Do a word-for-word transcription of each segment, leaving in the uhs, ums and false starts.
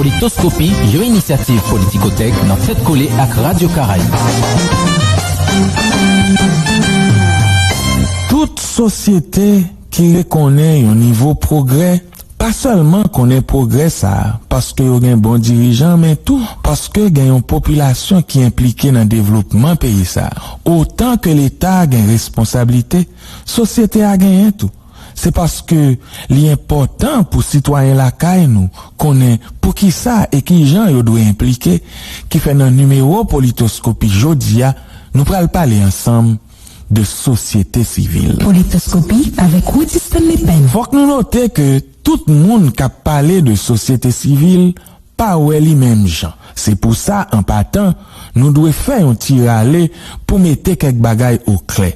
Politoskopi, yon inisyativ Politikotèk nan fèt kole ak Radyo Karayib. Tout sosyete ki rekonnen yon nivo pwogrè pa sèlman konnen pwogrè sa a paske yo gen bon dirijan, men tou paske gen yon popilasyon ki enplike nan devlopman peyi sa a. Otan ke Leta gen responsablite, sosyete a genyen tou. Se paske li enpòtan pou sitwayen lakay nou konnen poukisa e kijan yo dwe enplike, ki fè nan nimewo Politoskopi jodi a, nou pral pale ansanm de sosyete sivil. Politoskopi avèk Rudy Stanley Penn. Fòk nou note ke tout moun k ap pale de sosyete sivil pa wè li menm jan. Se pou sa, an patan, nou dwe fè yon ti rale pou mete kèk bagay oklè.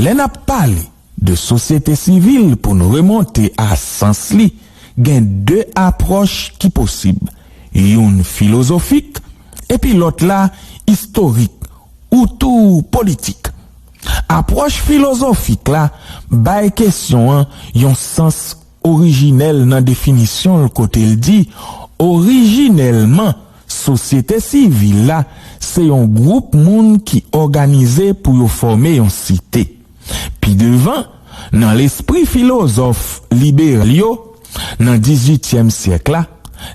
Lè n ap pale de sosyete sivil pou n remonte a sans li, gen de apwòch ki posib, youn filozofik, epi lòt la istorik, ou tou politik. Apwòch filozofik la bay kesyon an yon sans orijinèl nan definisyon l, kote l di, orijinèlman, sosyete sivil la se yon gwoup moun ki òganize pou yo fòme yon site. Pi devan, nan lespri filozòf liberal yo, nan dizuityèm syèk la,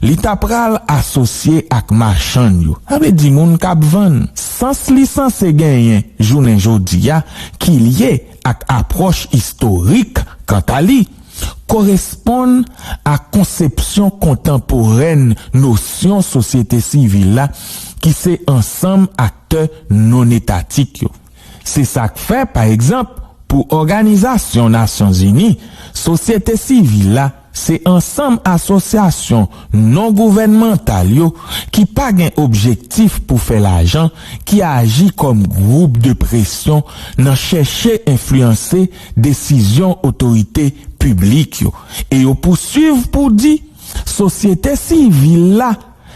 li ta pral asosye ak machann yo, sa vle di moun k ap vann. Sans li sanse genyen jounen jodi a, ki lye ak apwòch istorik, kanta li, koresponn a konsepsyon kontanporèn nosyon sosyete sivil la, ki se ansanm aktè non-etatik yo. Se sa k fè, pa egzanp, pou Òganizasyon Nasyonzini, sosyete sivil la se ansanm asosyasyon non-gouvènmantal yo ki pa gen objektif pou fè lajan, ki aji kòm gwoup de presyon nan chèche enfliyanse desizyon otorite piblik yo. E yo pouswiv pou di, sosyete sivil la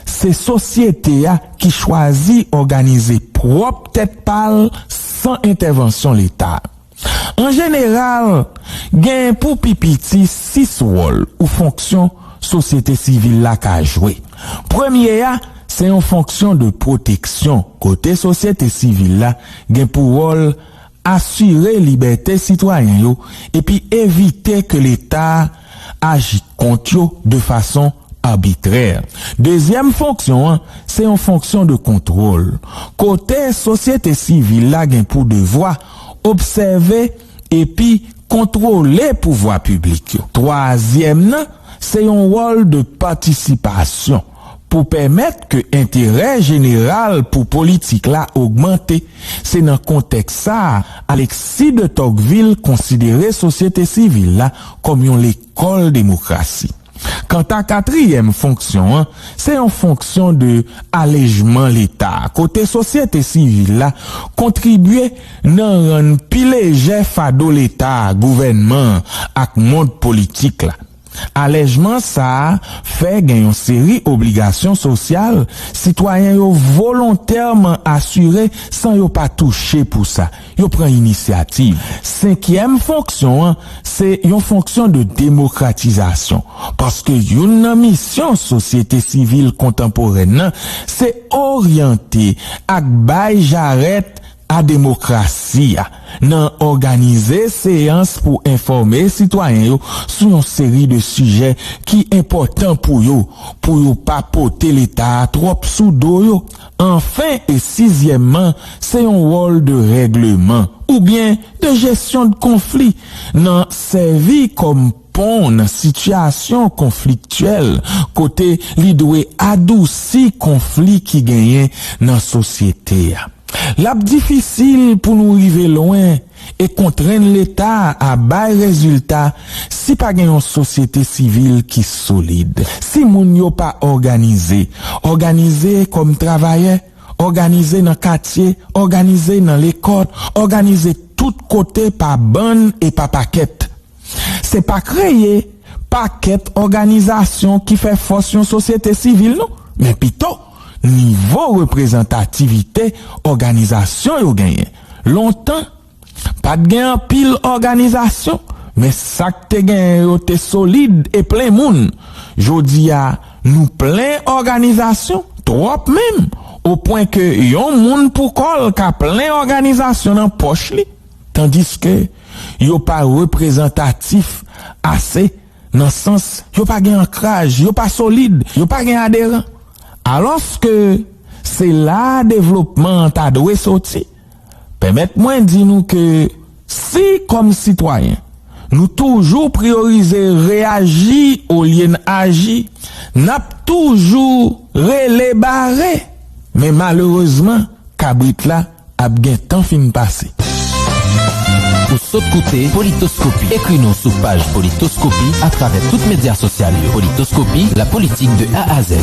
se sosyete a ki chwazi òganize pwòp tèt pa l san entèvansyon Leta. An jeneral, gen pou pi piti sis wòl ou fonksyon sosyete sivil la ka jwe. Premye a, se yon fonksyon de pwoteksyon, kote sosyete sivil la gen pou wòl asire libète sitwayen yo epi evite ke Leta a aji kont yo de fason abitrè. Dezyèm fonksyon an, se yon fonksyon de kontwòl, kote sosyete sivil la gen pou devwa obsève epi kontwole pouvwa piblik yo. Twazyèm nan, se yon wòl de patisipasyon pou pèmèt ke enterè jeneral pou politik la ogmante. Se nan kontèks sa a, Alexis de Tocqueville konsidere sosyete sivil la kòm yon lekòl demokrasi. Kanta katriyèm fonksyon an, se yon fonksyon de alejman Leta, kote sosyete sivil la kontribye nan rann pi lejè fado Leta, gouvènman an ak mond politik la. Alèjman sa a fè gen yon seri obligasyon sosyal sitwayen yo volontèman asire san yo pa touche pou sa. Yo pran inisyativ. Senkyèm fonksyon an, se yon fonksyon de demokratizasyon, paske youn nan misyon sosyete sivil kontanporèn nan se oryante ak bay jarèt a demokrasi a, nan òganize seyans pou enfòme sitwayen yo sou yon seri de sijè ki enpòtan pou yo, pou yo pa pote Leta a twòp sou do yo. Anfen e sizyèmman, se yon wòl de règleman oubyen de jesyon de konfli, nan sèvi kòm pon nan sitiyasyon konfliktyèl, kote li dwe adousi konfli ki genyen nan sosyete a. L ap difisil pou nou rive lwen e kontrenn Leta a bay rezilta si pa gen yon sosyete sivil ki solid, si moun yo pa òganize, òganize kòm travayè, òganize nan katye, òganize nan lekòl, òganize tout kote pa bann e pa pakèt. Se pa kreye pakèt òganizasyon ki fè fòs yon sosyete sivil, non, men pito nivo reprezantativite òganizasyon yo genyen. Lontan, pa t gen anpil òganizasyon, men sa k te genyen yo te solid e plen moun. Jodi a, Nou plen òganizasyon, twòp menm, o pwen ke yon moun pou kò l ka plen òganizasyon nan pòch li, tandiske yo pa reprezantatif ase, nan sans yo pa gen ankraj, yo pa solid, yo pa gen aderan. Alòske se la devlopman an ta dwe soti. Pèmèt mwen di nou ke si, kòm sitwayen, nou toujou priyorize reyaji olye n aji, n ap toujou rele bare. Men malerezman, kabrit la ap gentan fin pase. Ou sot koute Politoskopi. Ekri nou sou paj Politoskopi atravè tout medya sosyal yo. Politoskopi, la politique de A à Z.